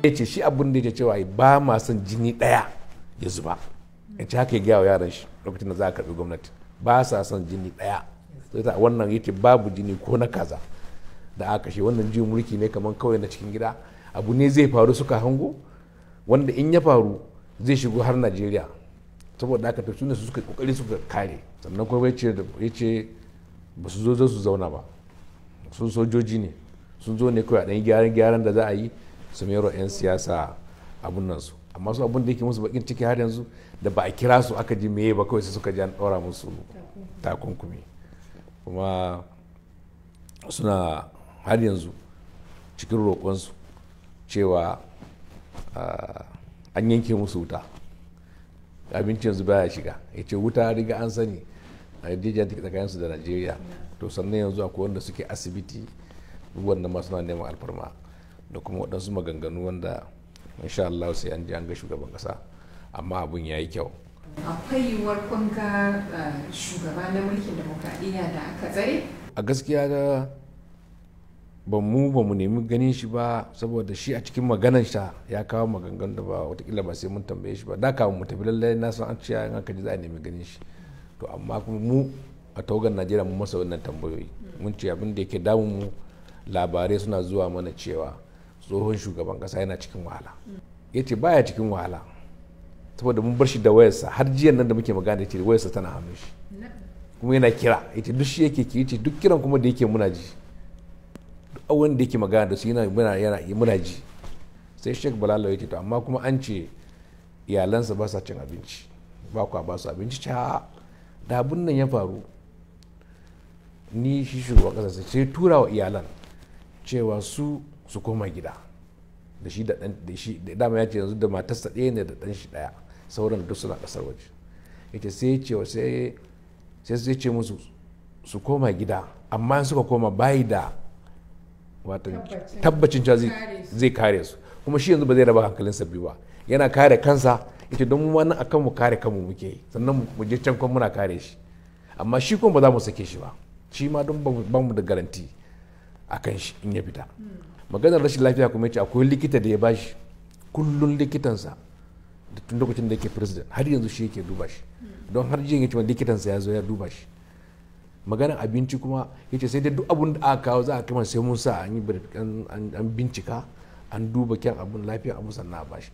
Ya ce shi abin da yake cewa ba ma son jini ɗaya ya zuba. Ya ce haka ya gaya wa yaran shi lokacin da za a karɓi gwamnati, ba sa son jini ɗaya. Sai ta wannan ya ce babu jini ko na kaza da aka kashe. Wannan juyin mulki ne kamar kawai na cikin gida, abu ne zai faru suka hango, wanda in ya faru zai shigo har Najeriya. Saboda haka to su ne suka kokari suka kare. Sannan kuma ya ce ba su zo su zauna ba, sun sojoji ne, sun zo ne kawai a ɗan gyaran gyaran da za a yi su mero 'yan siyasa abun nan su. Amma su abun da yake musu bakin ciki har yanzu da ba a kira su aka ji meye ba, kawai sai suka ji an ɗora musu takunkumi. Kuma suna har yanzu cikin roƙonsu cewa an yanke musu wuta, abinci yanzu baya shiga. Ya ce wuta riga an sani a yarjejeniya take tsakaninsu da Najeriya. To sannan yanzu akwai wanda suke asibiti, duk wannan ma suna neman alfarma da kuma waɗansu maganganu wanda insha Allah sai an je an ga shugaban ƙasa, amma abun ya yi kyau. Akwai yiwuwar kun ga shugaba na mulkin demokradiyya da aka tsare? A gaskiya da ba mu nemi ganin shi ba, saboda shi a cikin maganan sa ya kawo maganganu da ba watakila ba sai mun tambaye shi ba. Da kawo mu tafi lallai na san an ce in aka ji za a nemi ganin shi. To amma kuma mu a tawagar Najeriya mun masa wannan tambayoyi. Mun ce abin da yake damun mu, labarai suna zuwa mana cewa tsohon shugaban kasa yana cikin wahala. Ya ce baya cikin wahala, saboda mun bar shi da wayarsa. Har jiyan nan da muke magana, ya ce wayarsa tana hannun shi kuma yana kira. Ya ce duk shi yake ki, ya ce duk kiran kuma da yake muna ji, duk wanda yake magana da su yana muna ji. Sai Sheikh Balalo ya ce to amma kuma an ce iyalansa ba sa cin abinci, ba kwa ba su abinci. Ca da abun nan ya faru, ni shi shugaban kasa sai tura wa iyalan cewa su su koma gida da shi da dan da shi da dama. Ya ce yanzu da matarsa ɗaya ne da ɗan shi ɗaya, sauran duk suna ƙasar waje. Yace sai ce sai ce musu su koma gida, amma in suka koma bayi da wato tabbacin cewa zai kare su. Kuma shi yanzu ba zai raba hankalinsa biyu ba, yana kare kansa. Yace don mu wannan akan mu kare kanmu muke yi, sannan mu je can kuma muna kare shi, amma shi kuma ba za mu sake shi ba, shi ma don ba mu da garanti a kan shi in ya fita. Maganar rashin lafiya kuma, yace akwai likita da ya bashi kullun, likitansa da tun lokacin da yake president har yanzu shi yake duba shi, don har jiya yace likitansa ya zo ya duba shi. Maganar abinci kuma, yace sai dai duk abun da aka kawo za a kai, sai mun sa an yi an bincika, an duba kyan abun, lafiyar abun, sannan a bashi.